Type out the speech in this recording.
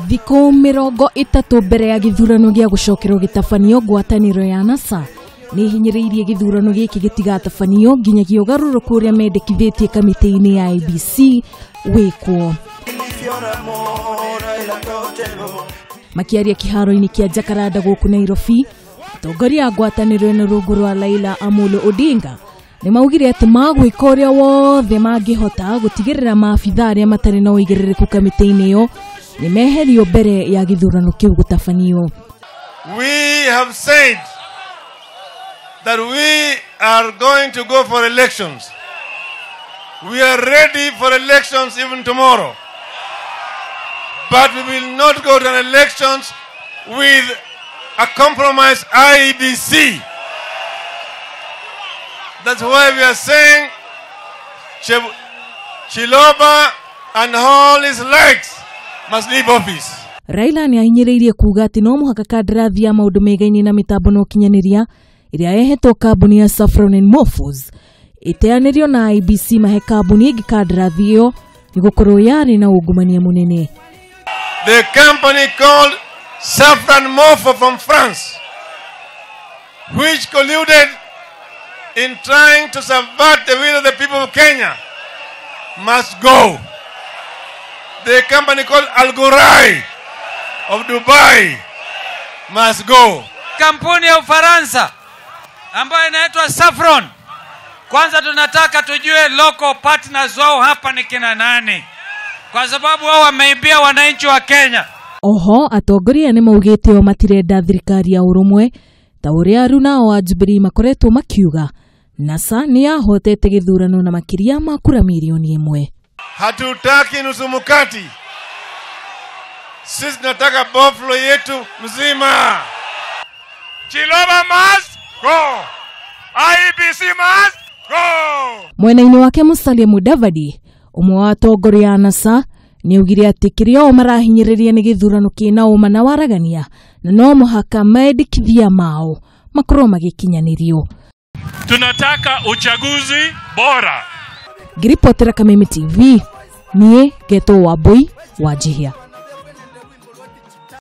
Thikũ 30 mbere ya gĩthurano gĩa gũcokerwo gĩtabanio ngwatanĩro ya NASA nĩ hinyĩrĩirie gĩthurano gĩkĩ gĩtigatabanio nginyagia ũgarũrũku ũrĩa mendekithĩtie kamĩtĩ-inĩ ya IEBC wĩkwo. Makiaria kĩharo-inĩ kĩa Jacaranda gũkũ Nairobi, atongoria a ngwatanĩro ĩno rungu rwa Raila Amolo Odinga nĩ maugire atĩ magwĩka ũrĩa wothe mangĩhota gũtigĩrĩra maabithaa arĩa matarĩ na ũigĩrĩrĩku kamĩtĩ-inĩ ĩyo nĩ meherio mbere ya gĩthurano kĩu gũtabanio. We have said that we are going to go for elections. We are ready for elections even tomorrow. But we will not go to an elections with a compromised IEBC. That's why we are saying Chiloba and all his legs must leave office. Raila nĩ ahinyĩrĩirie kuuga atĩ no mũhaka kandarathi ya maũndũ megaine na mĩtambo na ũkinyanĩria ĩrĩa yehetwo kambuni ya Saffron and Morphos ĩteanĩrio na IEBC mahe kambuni ĩngĩ kandarathi ĩyo nĩ gũkorwo yarĩ na ungumania mũnene. The company called Saffron Morpho from France, which colluded in trying to subvert the will of the people of Kenya, must go. The company called Al Ghurai of Dubai must go. Kampuni ya Ufaransa ambayo inaitwa Saffron, kwanza tunataka tujue local partners wao hapa ni kina nani, kwa sababu wao wameibia wananchi wa Kenya. Oho atongoria nĩ maugĩte o matirenda thirikari ya ũrũmwe ta ũrĩa aruna wa Jubilee makoretwo makiuga NASA nĩ yahotete gĩthurano na makĩria ma kura milioni 1. Hatutaki nusu mkati. Sisi tunataka boflo yetu mzima. Chiloba must go. IEBC must go. Mwena-inĩ wake Musalia Mudavadi ũmwe wa atongoria a NASA nĩ augire atĩ kĩrĩa o marahinyĩrĩria nĩ gĩthurano kĩna ũma na waragania na no mũhaka mendekithia mao makorwo magĩkinyanĩrio. Tunataka uchaguzi bora. Ngĩribotera Kameme TV, niĩ Ngetwo Wambui wa Njihia.